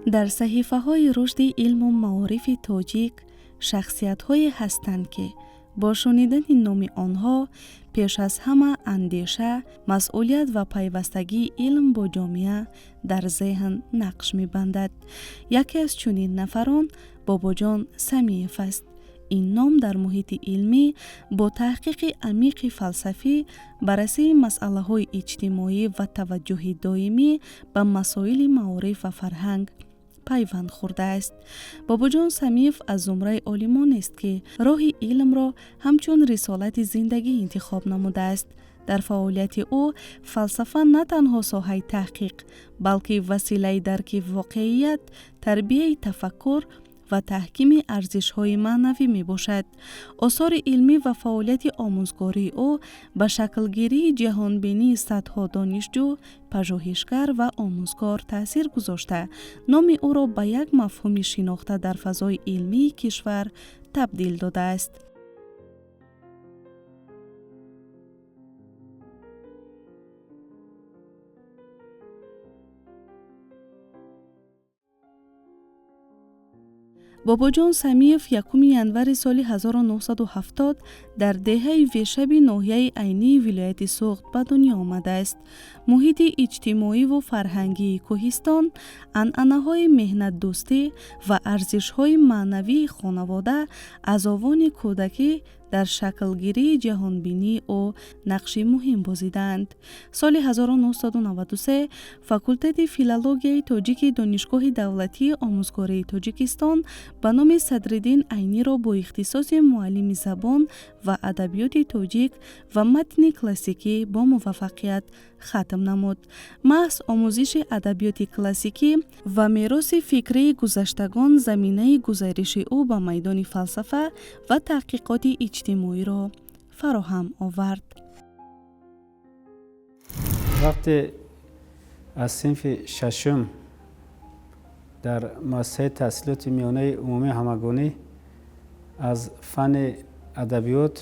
Дар саҳифаҳои рушди илму маорифи тоҷик шахсиятҳое ҳастанд, ки бо шунидани номи онҳо пеш аз ҳама андеша, масъулият ва пайвастагии илм бо ҷомеа дар зеҳн нақш мебандад. Яке аз чунин нафарон Бобоҷон Самиев аст. Ин ном дар муҳити илмӣ бо таҳқиқи амиқи фалсафӣ, баррасии масъалаҳои иҷтимоӣ ва таваҷҷӯҳи доимӣ ба масоили маориф ва фарҳанг пайванд хӯрдааст. Бобоҷон Самиев аз зумраи олимонест, ки роҳи илмро ҳамчун рисолати зиндагӣ интихоб намудааст. Дар фаъолияти ӯ фалсафа на танҳо соҳаи таҳқиқ, балки василаи дарки воқеият, тарбияи тафаккур ва таҳкими арзишҳои маънавӣ мебошад. Осори илмӣ ва фаъолияти омӯзгории ӯ ба шаклгирии ҷаҳонбинии садҳо донишҷӯ, пажӯҳишгар ва омӯзгор таъсир гузошта, номи ӯро ба як мафҳуми шинохта дар фазои илмии кишвар табдил додааст. Бобоҷон Самиев 1 январи соли 1970 дар деҳаи Вешаби ноҳияи Айнии вилояти Суғд ба дунё омадааст. Муҳити иҷтимоиву фарҳангии кӯҳистон, анъанаҳои меҳнатдӯстӣ ва арзишҳои маънавии хонавода аз овони кӯдакӣ дар шаклгирии ҷаҳонбинии ӯ нақши муҳим бозидаанд. Соли 1993 факултети филологияи тоҷики Донишгоҳи давлатии омӯзгории Тоҷикистон ба номи Садриддин Айниро бо ихтисоси муаллими забон ва адабиёти тоҷик ва матни классикӣ бо муваффақият хатм намуд. Маҳз омӯзиши адабиёти классикӣ ва мероси фикрии гузаштагон заминаи гузариши ӯ ба майдони фалсафа ва таҳқиқоти иҷтимоиро фароҳам овард. Вақте аз синфи шашум дар муассисаи таҳсилоти миёнаи умумии ҳамагонӣ аз фанни адабиёт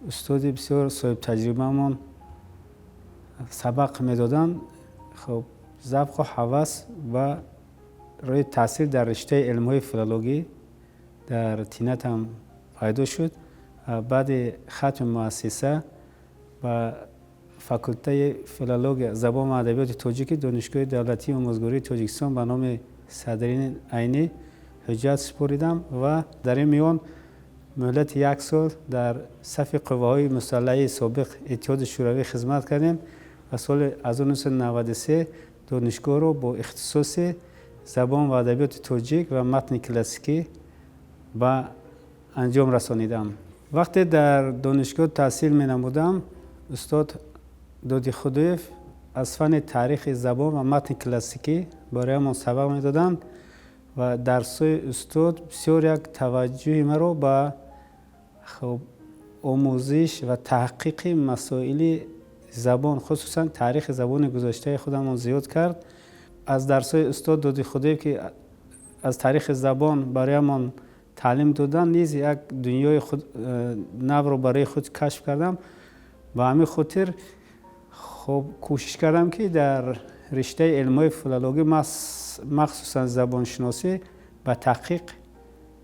устоди бисёр соҳибтаҷрибаамон сабақ медоданд, хуб, завқу ҳавас ва роҳи таҳсил дар риштаи илмҳои филологӣ дар тинатам пайдо шуд. Баъди хатми муассиса ба факултаи филология, забон ва адабиёти тоҷики Донишгоҳи давлатии омӯзгории Тоҷикистон ба номи Садриддин Айнӣ ҳуҷҷат супоридам ва дар ин миён муҳлати як сол дар сафи қувваҳои мусаллаҳи собиқ Иттиҳоди Шӯравӣ хизмат кардем ва соли 1993 донишгоҳро бо ихтисоси забон ва адабиёти тоҷик ва матни классикӣ ба анҷом расонидам. Вақте дар донишгоҳ таҳсил менамудам, устод Додихудоев аз фанни таърихи забон ва матни классикӣ бароямон сабақ медоданд ва дарсҳои устод бисёр як таваҷҷӯҳи маро ба хуб омӯзиш ва таҳқиқи масоили забон, хусусан таърихи забони гузаштаи худамон зиёд кард. Аз дарсҳои устод Додихудоев, ки аз таърихи забон бароямон таълим доданд, низ як дунёи худ навро барои худ кашф кардам. Ба ҳамин хотир хуб кӯшиш кардам, ки дар риштаи илмҳои филологӣ, махсусан забоншиносӣ, ба таҳқиқ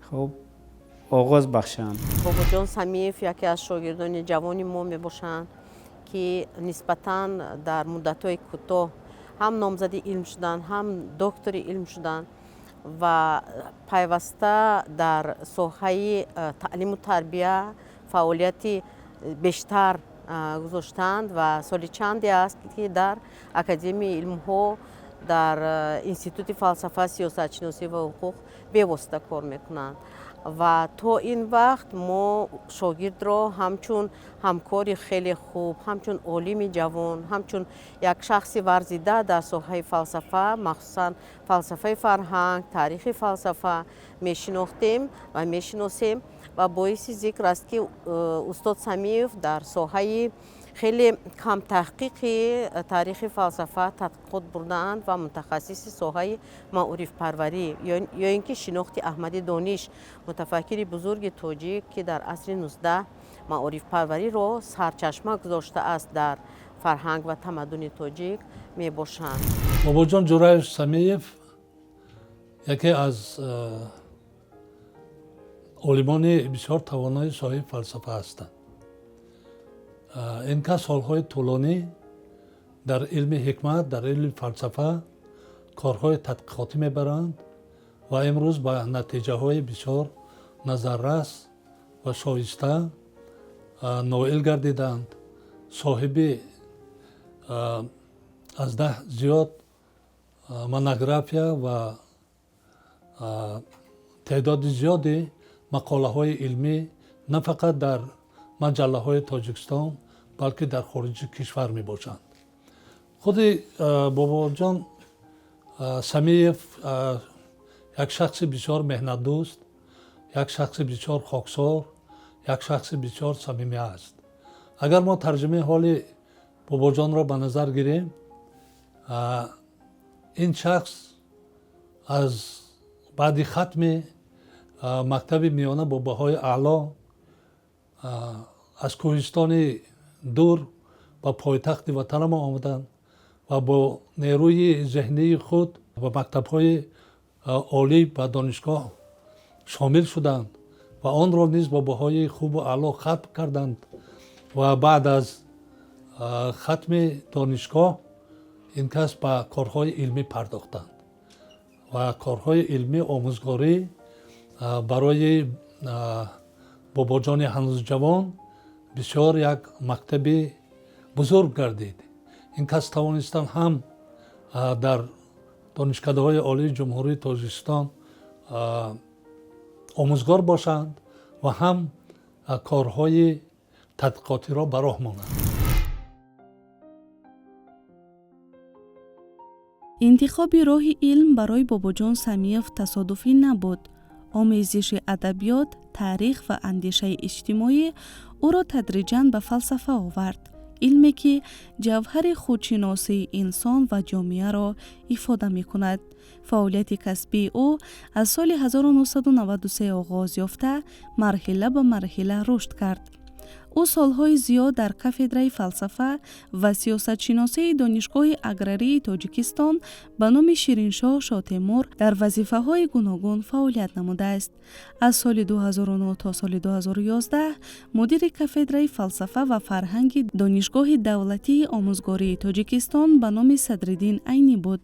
хуб оғоз бахшам. Бобоҷон Самиев яке аз шогирдони ҷавони мо мебошанд, ки нисбатан дар муддатҳои кӯтоҳ ҳам номзади илм шуданд, ҳам доктори илм шуданд ва пайваста дар соҳаи таълиму тарбия фаъолияти бештар гузоштанд ва соли чанде аст, ки дар Академияи илмҳо, дар Институти фалсафа, сиёсатшиносӣ ва ҳуқуқ бевосита кор мекунанд. Ва то ин вақт мо шогирдро ҳамчун ҳамкори хеле хуб, ҳамчун олими ҷавон, ҳамчун як шахси варзида дар соҳаи фалсафа, махсусан фалсафаи фарҳанг, таърихи фалсафа мешинохтем ва мешиносем. Ва боиси зикр аст, ки устод Самиев дар соҳаи хеле камтаҳқиқи таърихи фалсафа тадқиқот бурдаанд ва мутахассиси соҳаи маорифпарварӣ ё ин ки шинохти Аҳмади Дониш, мутафаккири бузурги тоҷик, ки дар асри 19 маорифпарвариро сарчашма гузоштааст дар фарҳанг ва тамаддуни тоҷик, мебошанд. Бобоҷон Ҷураев Самиев Яке аз олимони бисёр тавонои соҳиби фалсафа ҳастанд. Ин кас солҳои тӯлонӣ дар илми ҳикмат, дар илми фалсафа корҳои тадқиқотӣ мебаранд ва имрӯз ба натиҷаҳои бисёр назаррас ва шоиста ноил гардиданд. Соҳиби аз 10 зиёд монография ва теъдоди зиёди мақолаҳои илмӣ на фақат дар маҷаллаҳои Тоҷикистон, балки дар хориҷи кишвар мебошанд. Худи Бобоҷон Самиев як шахси бисёр меҳнатдӯст, як шахси бисёр хоксор, як шахси бисёр самимӣ аст. Агар мо тарҷумаи ҳоли Бобоҷонро ба назар гирем, ин шахс аз баъди хатми мактаби миёна бо баҳои аъло аз кӯҳистони дур ба пойтахти ватанамон омаданд ва бо нерӯи зеҳнии худ ба мактабҳои олӣ ба донишгоҳ шомил шуданд ва онро низ бо баҳои хубу аъло хатм карданд ва баъд аз хатми донишгоҳ ин кас ба корҳои илмӣ пардохтанд ва корҳои илмӣ омӯзгорӣ барои Бобоҷони ҳанӯз ҷавон бисёр як мактаби бузург гардид. Ин кас тавонистанд ҳам дар донишкадаҳои олии Ҷумҳурии Тоҷикистон омӯзгор бошанд ва ҳам корҳои тадқиқотиро ба роҳ монанд. Интихоби роҳи илм барои Бобоҷон Самиев тасодуфӣ набуд. Омезиши адабиёт, таърих ва андешаи иҷтимоӣ ӯро тадриҷан ба фалсафа овард, илме ки ҷавҳари худшиносии инсон ва ҷомеаро ифода мекунад. Фаъолияти касбии ӯ аз соли 1993 оғоз ёфта, марҳила ба марҳила рушд кард. Ӯ солҳои зиёд дар кафедраи фалсафа ва сиёсатшиносии Донишгоҳи аграрии Тоҷикистон ба номи Шириншоҳ Шотемур дар вазифаҳои гуногун фаъолият намудааст. Аз соли 2009 то соли 2011 мудири кафедраи фалсафа ва фарҳанги Донишгоҳи давлатии омӯзгории Тоҷикистон ба номи Садриддин Айнӣ буд.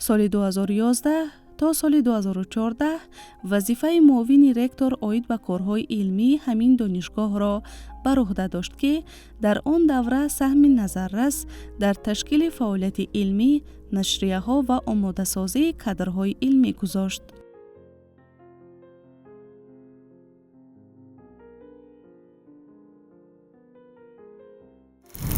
Соли 2011 то соли 2014 вазифаи муовини ректор оид ба корҳои илмии ҳамин донишгоҳро бар уҳда дошт, ки дар он давра саҳми назаррас дар ташкили фаъолияти илмӣ, нашрияҳо ва омодасозии кадрҳои илмӣ гузошт.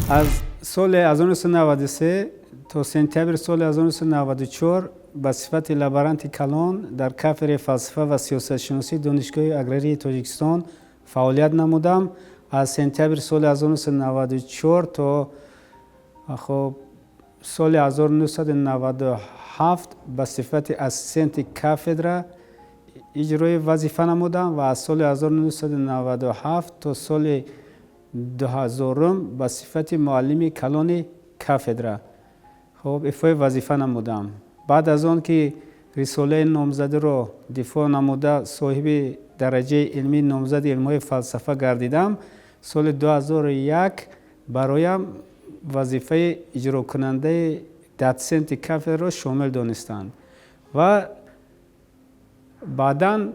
Аз соли 1993 то сентябри соли 1994 ба сифати лаборанти калон дар кафедраи фалсафа ва сиёсатшиносии Донишгоҳи аграрии Тоҷикистон фаъолият намудам. Аз сентябри соли 1994 то соли 1997 ба сифати ассистенти кафедра иҷрои вазифа намудам ва аз соли 1997 то соли 2000 ба сифати муаллими калони кафедра ифои вазифа намудам. Баъд аз он ки рисолаи номзадиро дифоъ намуда соҳиби дараҷаи илмии номзади илмҳои фалсафа гардидам, соли 2001 бароям вазифаи иҷрокунандаи дотсенти кафедраро шомил донистанд ва баъдан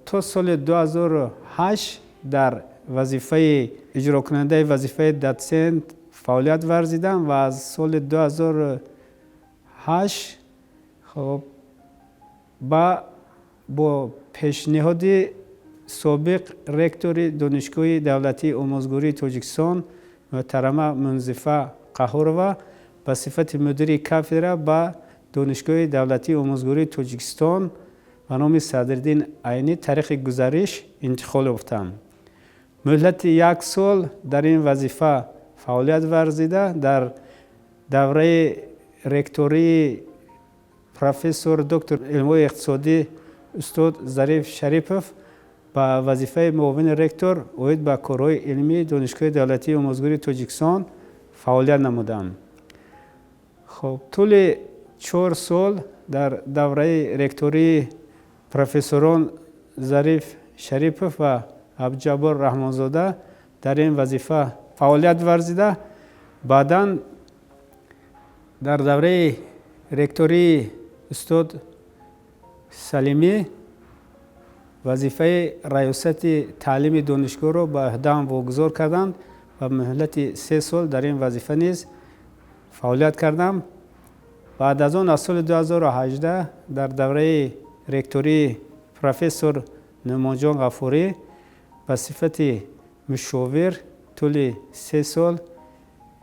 то соли 2008 дар вазифаи иҷрокунандаи вазифаи дотсент фаъолият варзидам ва аз соли 2008 бо пешниҳоди собиқ ректори Донишгоҳи давлатии омӯзгории Тоҷикистон муҳтарама Мунзифа Қаҳурова ба сифати мудири кафедра ба Донишгоҳи давлатии омӯзгории Тоҷикистон ба номи Садриддин Айнӣ тариқи гузариш интиқол ёфтам. Муҳлати як сол дар ин вазифа фаъолият варзида, дар давраи ректории профессор доктор илмҳои иқтисодӣ устод Зариф Шарипов ба вазифаи муовини ректор оид ба корҳои илмии Донишгоҳи давлатии омӯзгории Тоҷикистон фаъолият намудам. Тӯли 4 сол Дар давраи ректории профессорон Зариф Шарипов ва Абдуҷаббор Раҳмонзода дар ин вазифа фаъолият варзида, баъдан дар давраи ректории устод Салимӣ вазифаи раёсати таълими донишгоҳро ба ӯҳдаам вогузор карданд ва муҳлати 3 сол дар ин вазифа низ фаъолият кардам. Баъд аз он аз соли 2018 дар давраи ректории профессор Нӯъмонҷон Ғафурӣ ба сифати мушовир тӯли 3 сол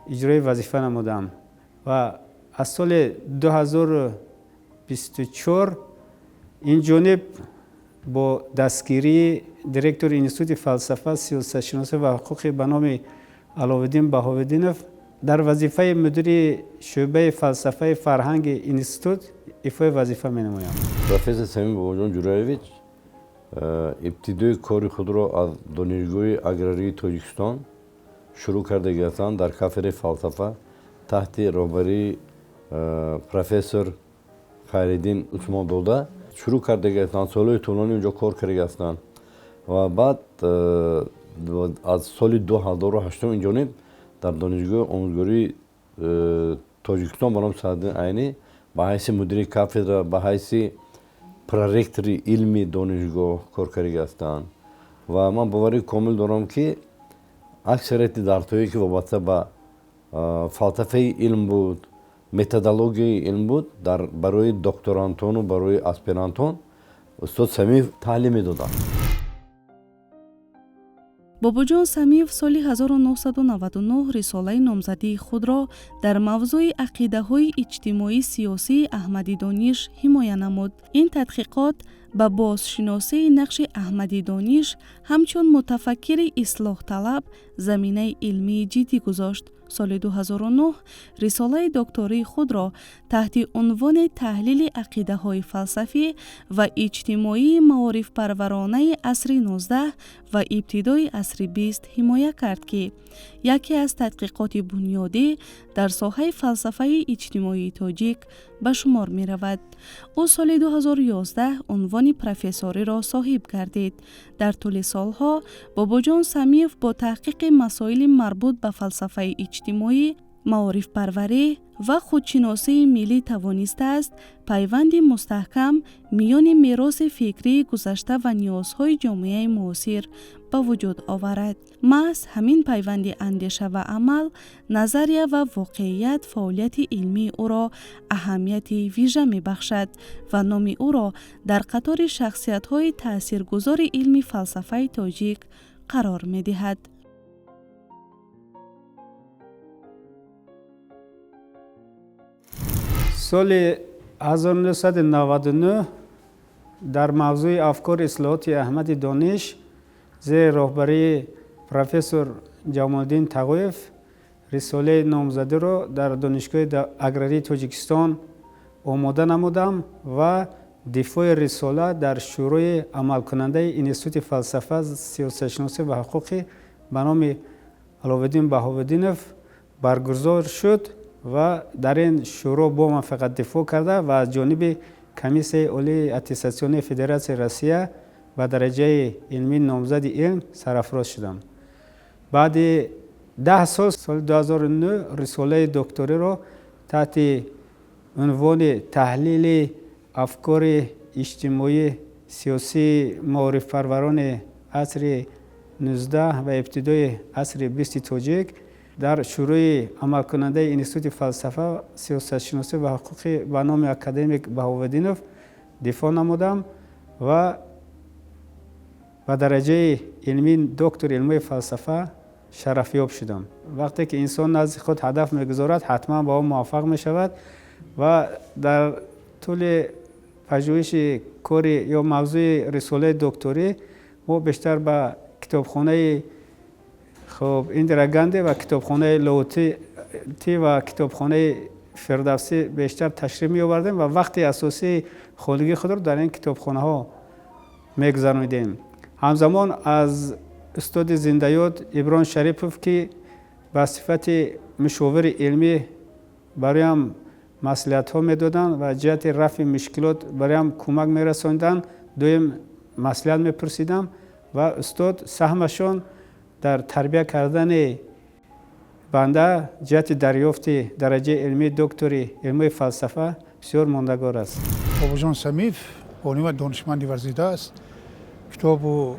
иҷрои вазифа намудам ва аз соли 2024 ин ҷониб бо дастгирии директори Институти фалсафа, сиёсатшиносӣ ва ҳуқуқи ба номи Аловиддин Баҳовиддинов дар вазифаи мудири шӯъбаи фалсафаи фарҳанги институт ифои вазифа менамоям. Профессор Самим Бобоҷон Ҷураевич ибтидои кори худро аз Донишгоҳи аграрии Тоҷикистон шурӯъ кардаги ҳастанд дар кафедраи фалсафа таҳти роҳбарии профессор Хайриддин Усмонзода шурӯъ кардаги ҳастанд. Солҳои тӯлонӣ унҷо кор кардаги ҳастанд ва баъд аз соли 2008 инҷониб дар Донишгоҳи омӯзгории Тоҷикистон ба номи Садриддин Айнӣ ба ҳайси мудири кафедра, ба ҳайси проректори илми донишгоҳ кор кардаги ҳастанд. Ва ман боварии комил дорам, ки аксарияти дарсҳое, ки вобаста ба фалсафаи илм буд, методологияи илм буд, дар барои докторантону барои аспирантон устод Самиев таълим медоданд. Бобоҷон Самиев соли 1999 рисолаи номзадии худро дар мавзӯи ақидаҳои иҷтимоӣ сиёсии Аҳмади Дониш ҳимоя намуд. Ин тадқиқот ба бозшиносии нақши Аҳмади Дониш ҳамчун мутафаккири ислоҳталаб заминаи илмии ҷиддӣ гузошт. Соли 2009 рисолаи доктории худро таҳти унвони таҳлили ақидаҳои фалсафӣ ва иҷтимоии маорифпарваронаи асри 19 ва ибтидои асри 20 ҳимоя кард, ки яке аз тадқиқоти бунёдӣ дар соҳаи фалсафаи иҷтимоии тоҷик ба шумор меравад. Ӯ соли 2011 унвони профессориро соҳиб гардид. Дар тӯли солҳо Бобоҷон Самиев бо таҳқиқи масоили марбут ба фалсафаи иҷтимоӣ, маорифпарварӣ ва худшиносии миллӣ тавонистааст пайванди мустаҳкам миёни мероси фикрии гузашта ва ниёзҳои ҷомеаи муосир ба вуҷуд оварад. Маҳз ҳамин пайванди андеша ва амал, назария ва воқеият фаъолияти илмии ӯро аҳамияти вижа мебахшад ва номи ӯро дар қатори шахсиятҳои таъсиргузори илми фалсафаи тоҷик қарор медиҳад. Соли 1999 дар мавзӯи афкори ислоҳоти Аҳмади Дониш зери роҳбарии профессор Ҷамолиддин Тағоев рисолаи номзадиро дар Донишгоҳи аграрии Тоҷикистон омода намудам ва дифои рисола дар Шӯрои амалкунандаи Институти фалсафа, сиёсатшиносӣ ва ҳуқуқӣ ба номи Аловиддин Баҳовиддинов баргузор шуд ва дар ин шӯро бо муваффақият дифоъ карда ва аз ҷониби Комиссияи олии аттестатсионии Федератсияи Россия ба дараҷаи илмии номзади илм сарафроз шудам. Баъди 10 сол, соли 2009 рисолаи докториро таҳти унвони таҳлили афкори иҷтимоӣ сиёсии маорифпарварони асри 19 ва ибтидои асри 20 тоҷик дар Шӯрои амалкунандаи Институти фалсафа, сиёсатшиносӣ ва ҳуқуқӣ ба номи академик Баҳовиддинов дифоъ намудам ва ба дараҷаи илмии доктори илмҳои фалсафа шарафёб шудам. Вақте ки инсон назди худ ҳадаф мегузорад, ҳатман ба он муваффақ мешавад ва дар тӯли пажӯҳиши кори ё мавзӯи рисолаи докторӣ мо бештар ба китобхонаи хуб Индира Ганди ва китобхонаи Лоутӣ ва китобхонаи Фирдавсӣ бештар ташриф меовардем ва вақти асосии холигии худро дар ин китобхонаҳо мегузаронидем. Ҳамзамон аз устоди зиндаёд Иброҳим Шарипов, ки ба сифати мушовири илмӣ бароям маслиҳатҳо медоданд ва ҷиҳати рафъи мушкилот бароям кӯмак мерасонданд. Доим маслиҳат мепурсидам ва устод саҳмашон дар тарбия кардани банда ҷиҳати дарёфти дараҷаи илмии доктори илмҳои фалсафа бисёр мондагор аст. Бобоҷон Самиев олим ва донишманди варзида аст. Китобу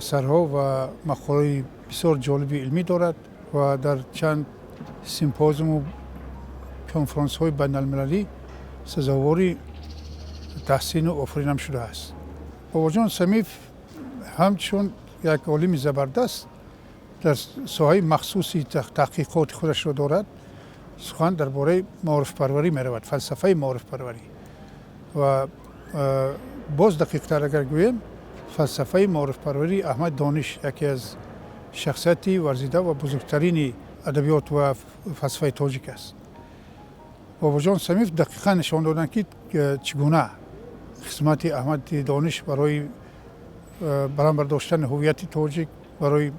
асарҳо ва мақолаҳои бисёр ҷолиби илмӣ дорад ва дар чанд симпозиуму конфронсҳои байналмилалӣ сазовори таҳсину офаринам шудааст. Бобоҷон Самиев ҳамчун як олими забардаст дар соҳаи махсуси таҳқиқоти худашро дорад. Сухан дар бораи маорифпарварӣ меравад, фалсафаи маорифпарварӣ ва боз дақиқтар агар гӯем, фалсафаи маорифпарварии Аҳмад Дониш, яке аз шахсияти варзида ва бузургтарини адабиёт ва фалсафаи тоҷик аст. Бобоҷон Самиев дақиқан нишон доданд, ки чӣ гуна хизмати Аҳмади Дониш барои баланд бардоштани ҳуввияти тоҷик, барои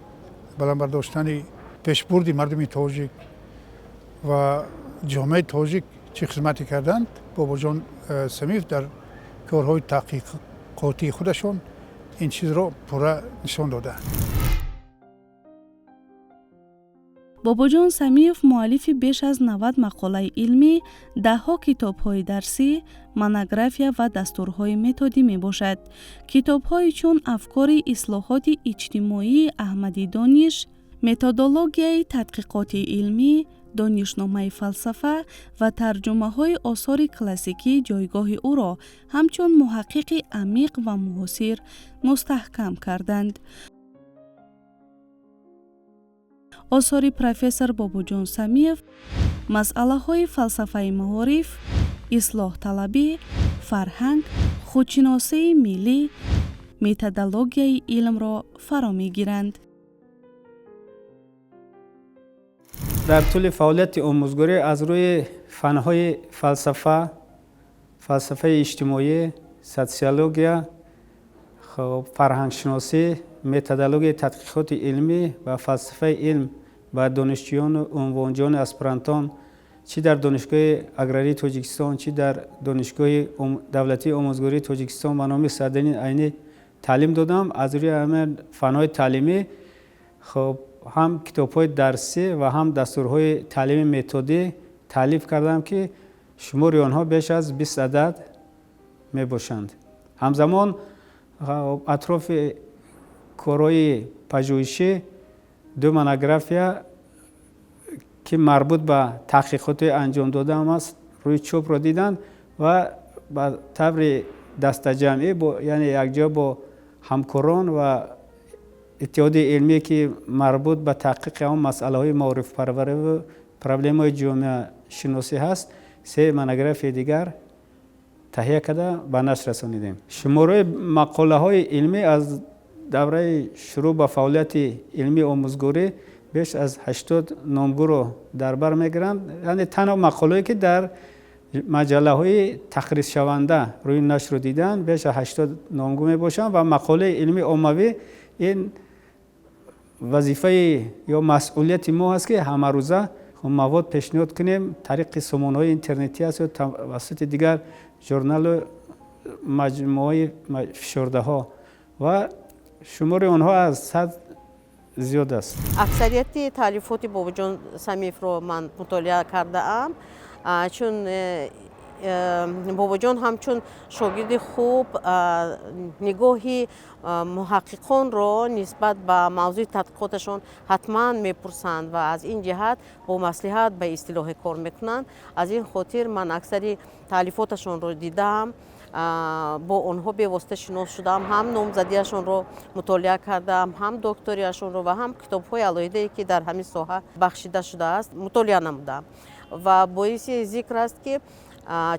баланд бардоштани пешбурди мардуми тоҷик ва ҷомеаи тоҷик чӣ хизмате карданд. Бобоҷон Самиев дар корҳои таҳқиқотии худашон ин чизро пурра нишон додаанд. Бобоҷон Самиев муаллифи беш аз 90 мақолаи илмӣ, даҳҳо китобҳои дарсӣ, монография ва дастурҳои методӣ мебошад. Китобҳои чун «Афкори ислоҳоти иҷтимоии Аҳмади Дониш», «Методологияи тадқиқоти илмӣ», «Донишномаи фалсафа» ва тарҷумаҳои осори классикӣ ҷойгоҳи ӯро ҳамчун муҳаққиқи амиқ ва муосир мустаҳкам карданд. Осори профессор Бобоҷон Самиев масъалаҳои фалсафаи маориф, ислоҳталабӣ, фарҳанг, худшиносии миллӣ, методологияи илмро фаро мегиранд. Дар тӯли фаъолияти омӯзгорӣ аз рӯи фанҳои фалсафа, фалсафаи иҷтимоӣ, социология, фарҳангшиносӣ, методологияи тадқиқоти илмӣ ва фалсафаи илм ба донишҷӯёну унвонҷӯёни аспирантон чӣ дар Донишгоҳи аграрии Тоҷикистон, чӣ дар Донишгоҳи давлатии омӯзгории Тоҷикистон ба номи Садриддин Айнӣ таълим додам. Аз рӯи ҳамин фанҳои таълимӣ ҳам китобҳои дарсӣ ва ҳам дастурҳои таълими методӣ таълиф кардам, ки шумори онҳо беш аз 20 адад мебошанд. Ҳамзамон атрофи корҳои пажӯҳишӣ ду монография, ки марбут ба таҳқиқоти анҷом додаам аст, рӯи чопро диданд ва ба таври дастаҷамъӣ, яъне якҷо бо ҳамкорон ва иттиҳоди илмӣ, ки марбут ба таҳқиқи он масъалаҳои маорифпарварӣ проблемаҳои ҷомеашиносӣ ҳаст, се монографияи дигар таҳия карда ба нашр расонидем. Шумораи мақолаҳои илмӣ аз давраи шурӯъ ба фаъолияти илмии омӯзгорӣ беш аз 80 номгӯро дар бар мегиранд, яъне танҳо мақолаҳое, ки дар маҷаллаҳои тақризшаванда рӯи нашрро диданд, беш аз 80 номгӯ мебошанд ва мақолаи илмии оммавӣ ин вазифаи ё масъулияти мо аст, ки ҳамарӯза мавод пешниҳод кунем тариқи сомонаҳои интернетӣ аст ё тавассути дигар журналу маҷмӯаҳои фишурдаҳо ва шумори онҳо аз 100 зиёд аст. Аксарияти таълифоти Бобоҷон Самиевро ман мутолиа кардаам, чун Бобоҷон ҳамчун шогирди хуб нигоҳи муҳаққиқонро нисбат ба мавзӯи тадқиқоташон ҳатман мепурсанд ва аз ин ҷиҳат бо маслиҳат ба истилоҳе кор мекунанд. Аз ин хотир ман аксари таълифоташонро дидаам, бо онҳо бевосита шинос шудам, ҳам номзадиашонро мутолиа кардам, ҳам докториашонро ва ҳам китобҳои алоҳидае, ки дар ҳамин соҳа бахшида шудааст, мутолиа намудам. Ва боиси зикр аст, ки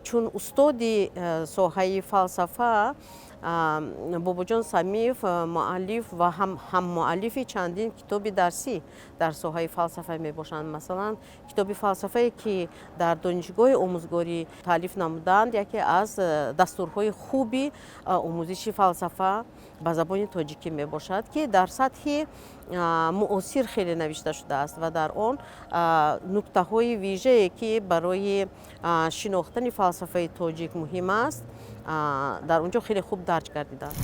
чун устоди соҳаи фалсафа Бобоҷон Самиев муаллиф ва ҳаммуаллифи чандин китоби дарсӣ дар соҳаи фалсафа мебошанд. Масалан, китоби фалсафае, ки дар Донишгоҳи омӯзгорӣ таълиф намуданд, яке аз дастурҳои хуби омӯзиши фалсафа ба забони тоҷикӣ мебошад, ки дар сатҳи муосир хеле навишта шудааст ва дар он нуктаҳои вижае, ки барои шинохтани фалсафаи тоҷик муҳим аст, дар он ҷо хеле хуб дарҷ гардидааст.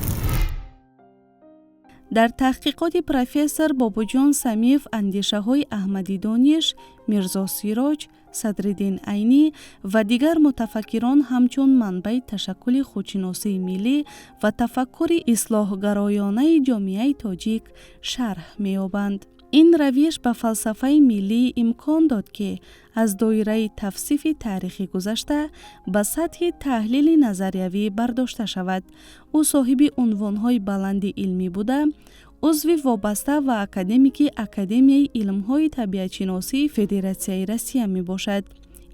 Дар таҳқиқоти профессор Бобоҷон Самиев андешаҳои Аҳмади Дониш, Мирзо Сироҷ, Садриддин Айнӣ ва дигар мутафаккирон ҳамчун манбаи ташаккули худшиносии миллӣ ва тафаккури ислоҳгароёнаи ҷомеаи тоҷик шарҳ меёбанд. Ин равиш ба фалсафаи миллӣ имкон дод, ки аз доираи тавсифи таърихи гузашта ба сатҳи таҳлили назариявӣ бардошта шавад. Ӯ соҳиби унвонҳои баланди илмӣ буда, узви вобаста ва академики Академияи илмҳои табиатшиносии Федератсияи Россия мебошад.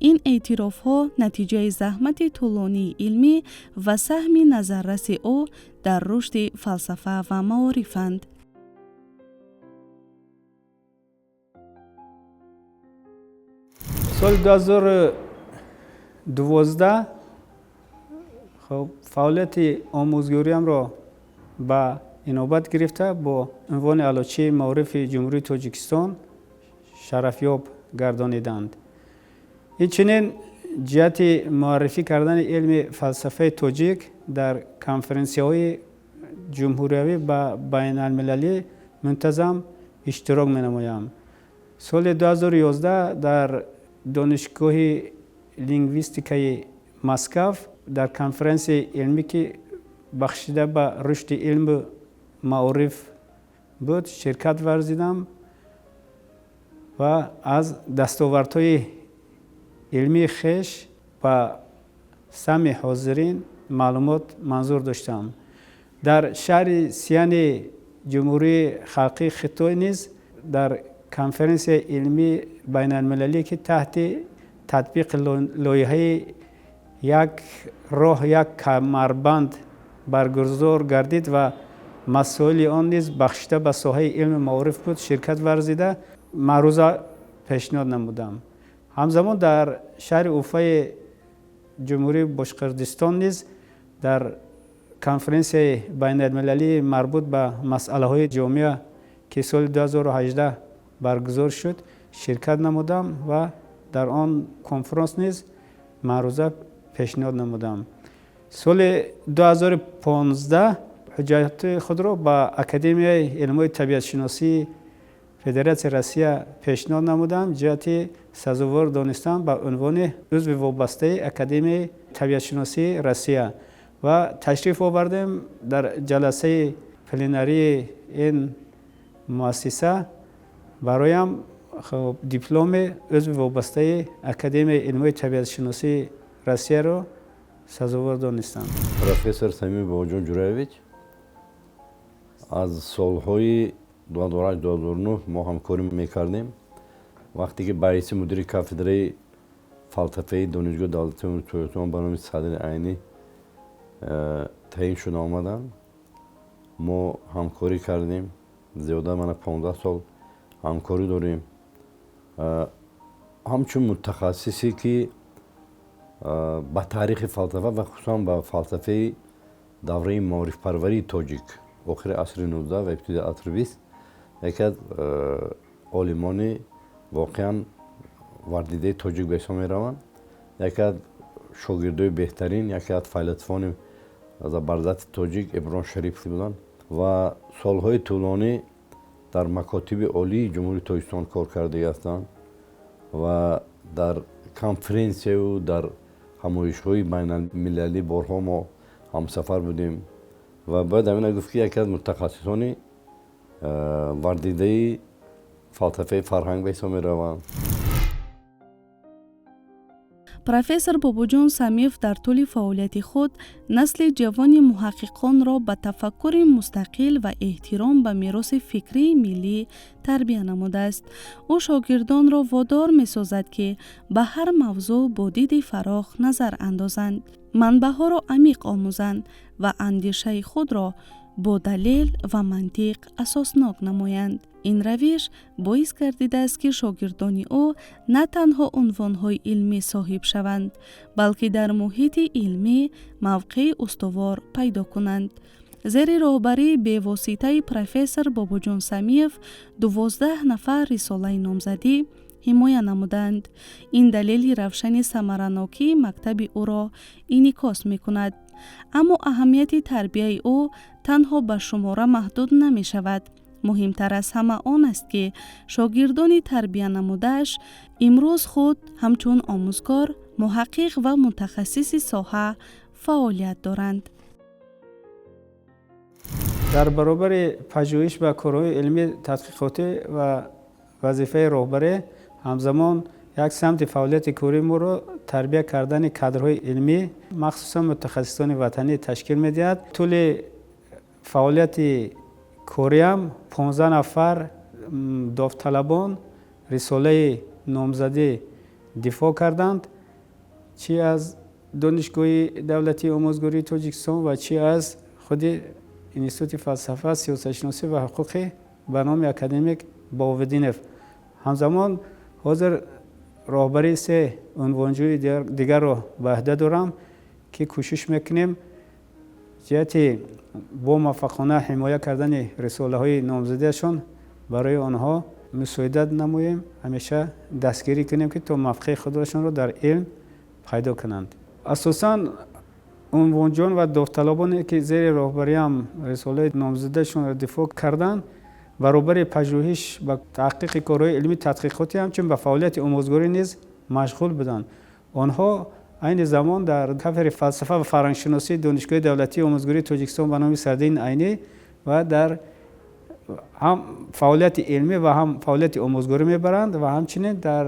Ин эътирофҳо натиҷаи заҳмати тӯлонии илмӣ ва саҳми назарраси ӯ дар рушди фалсафа ва маорифанд. Соли 2012 хоб фаъолияти омӯзгориамро ба инобат гирифта, бо унвони Аълочии маорифи Ҷумҳурии Тоҷикистон шарафёб гардониданд. Инчунин ҷиҳати муаррифӣ кардани илми фалсафаи тоҷик дар конференсияҳои ҷумҳуриявӣ ва байналмилалӣ мунтазам иштирок менамоям. Соли 2011 дар Донишгоҳи лингвистикаи Москав дар конференсияи илмӣ, ки бахшида ба рушди илму маориф буд, ширкат варзидам ва аз дастовардҳои илмии хеш ба самъи ҳозирин маълумот манзур доштам. Дар шаҳри Сияни Ҷумҳурии Халқии Хитой низ дар конференсияи илмии байналмилалӣ, ки таҳти татбиқи лоиҳаи «Як роҳ, як камарбанд» баргузор гардид ва масоили он низ бахшида ба соҳаи илму маориф буд, ширкат варзида, маъруза пешниҳод намудам. Ҳамзамон дар шаҳри Уфаи Ҷумҳурии Бошқирдистон низ дар конференсияи байналмилалии марбут ба масъалаҳои ҷомеа, ки соли 2018 баргузор шуд, ширкат намудам ва дар он конференс низ маъруза пешниҳод намудам. Соли 2015 ҳуҷҷати худро ба Академияи илмҳои табиатшиносии Федератсияи Россия пешниҳод намудам ҷиҳати сазовор донистан ба унвони узви вобастаи Академияи табиатшиносии Россия ва ташриф овардем. Дар ҷаласаи пленарии ин муассиса бароям дипломи узви вобастаи Академияи илмҳои табиатшиносии Россияро сазовор донистам. Профессор Самиев Бобоҷон Ҷураевич аз солҳои 2008-2009 мо ҳамкорӣ мекардем. Вақте ки ба ҳайси мудири кафедраи фалсафаи Донишгоҳи давлатии Тоҷикистон ба номи Садри Айнӣ таъин шуда омаданд, мо ҳамкорӣ кардем. Зиёда мана 15 сол ҳамкорӣ дорем. Ҳамчун мутахассисе, ки ба таърихи фалсафа ва хусусан ба фалсафаи давраи маорифпарварии тоҷик, охири асри 19 ва ибтидои асри 20, яке аз олимони воқеан вардидаи тоҷик ба ҳисоб мераванд, яке аз шогирдои беҳтарин, яке аз файласуфони забарзати тоҷик Иброҳим Шарипов буданд ва солҳои тӯлонӣ дар макотиби олии Ҷумҳурии Тоҷикистон кор кардагӣ ҳастанд ва дар конференсияю дар ҳамоишҳои байналмилалӣ борҳо мо ҳамсафар будем. Ва бояд ҳамина гуфт, ки яке аз мутахассисони вардидаи фалсафаи фарҳанг ба ҳисоб мераванд. Профессор Бобоҷон Самиев дар тӯли фаъолияти худ насли ҷавони муҳаққиқонро ба тафаккури мустақил ва эҳтиром ба мероси фикрии миллӣ тарбия намудааст. Ӯ шогирдонро водор месозад, ки ба ҳар мавзӯъ бо диди фарох назар андозанд, манбаъҳоро амиқ омӯзанд ва андешаи худро бо далел ва мантиқ асоснок намоянд. Ин равиш боис гардидааст, ки шогирдони ӯ на танҳо унвонҳои илмӣ соҳиб шаванд, балки дар муҳити илмӣ мавқеи устувор пайдо кунанд. Зери роҳбарии бевоситаи профессор Бобоҷон Самиев 12 нафар рисолаи номзадӣ ҳимоя намуданд. Ин далели равшани самаранокии мактаби ӯро инъикос мекунад. Аммо аҳамияти тарбияи ӯ танҳо ба шумора маҳдуд намешавад. Муҳимтар аз ҳама он аст, ки шогирдони тарбиянамудааш имрӯз худ ҳамчун омӯзгор, муҳаққиқ ва мутахассиси соҳа фаъолият доранд. Дар баробари пажӯҳиш ба корҳои илмӣ тадқиқотӣ ва вазифаи роҳбарӣ, ҳамзамон як самти фаъолияти кории моро тарбия кардани кадрҳои илмӣ, махсусан мутахассисони ватанӣ ташкил медиҳад. Тӯли фаъолияти кориам 15 нафар довталабон рисолаи номзадӣ дифоъ карданд, чӣ аз Донишгоҳи давлатии омӯзгории Тоҷикистон ва чӣ аз худи Институти фалсафа, сиёсатшиносӣ ва ҳуқуқӣ ба номи академик Бовиддинов. Ҳамзамон ҳозир роҳбарии се унвонҷӯи дигарро ба ӯҳда дорам, ки кӯшиш мекунем ҷиҳати бомуваффақона ҳимоя кардани рисолаҳои номзадиашон барои онҳо мусоидат намоем, ҳамеша дастгирӣ кунем, ки то мавқеи худашонро дар илм пайдо кунанд. Асосан унвонҷӯён ва довталабоне, ки зери роҳбариам рисолаи номзадиашонро дифоъ карданд, баробари пажӯҳиш ба таҳқиқи корҳои илмӣ тадқиқотӣ ҳамчун ба фаъолияти омӯзгорӣ низ машғул буданд. Онҳо айни замон дар кафедраи фалсафа ва фарҳангшиносии Донишгоҳи давлатии омӯзгории Тоҷикистон ба номи Садриддин Айнӣ ва дар ҳам фаъолияти илмӣ ва ҳам фаъолияти омӯзгорӣ мебаранд ва ҳамчунин дар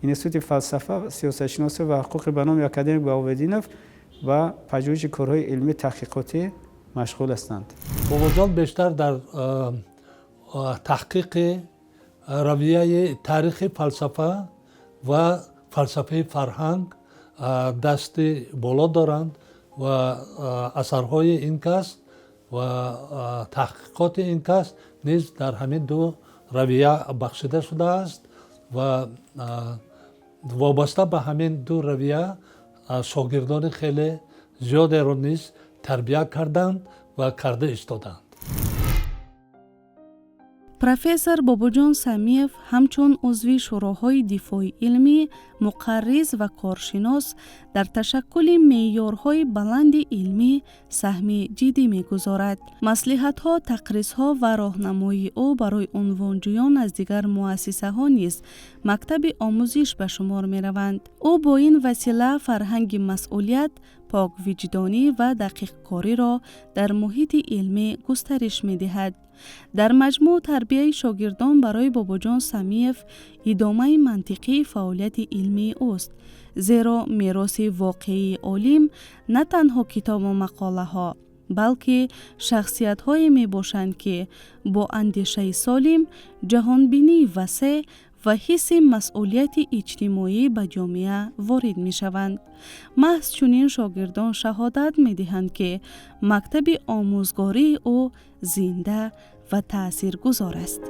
Институти фалсафа, сиёсатшиносӣ ва ҳуқуқи ба номи академик Баҳовиддинов ба пажӯҳиши корҳои илмӣ таҳқиқотӣ машғул ҳастанд. Бобоҷон бештар дар таҳқиқи равияи таърихи фалсафа ва фалсафаи фарҳанг дасти боло доранд ва асарҳои ин кас ва таҳқиқоти ин кас низ дар ҳамин ду равия бахшида шудааст ва вобаста ба ҳамин ду равия шогирдони хеле зиёдеро низ тарбия карданд ва карда истоданд. Профессор Бобоҷон Самиев ҳамчун узви шӯроҳои дифои илмӣ, муқарриз ва коршинос дар ташаккули меъёрҳои баланди илмӣ саҳми ҷиддӣ мегузорад. Маслиҳатҳо, тақризҳо ва роҳнамоии ӯ барои унвонҷӯён аз дигар муассисаҳо низ мактаби омӯзиш ба шумор мераванд. Ӯ бо ин васила фарҳанги масъулият, поквиҷдонӣ ва дақиқкориро дар муҳити илмӣ густариш медиҳад. Дар маҷмӯъ, тарбияи шогирдон барои Бобоҷон Самиев идомаи мантиқии фаъолияти илмии ӯст, зеро мероси воқеии олим на танҳо китобу мақолаҳо, балки шахсиятҳое мебошанд, ки бо андешаи солим, ҷаҳонбинии васеъ ва ҳисси масъулияти иҷтимоӣ ба ҷомеа ворид мешаванд. Маҳз чунин шогирдон шаҳодат медиҳанд, ки мактаби омӯзгории ӯ зинда ва таъсиргузор аст.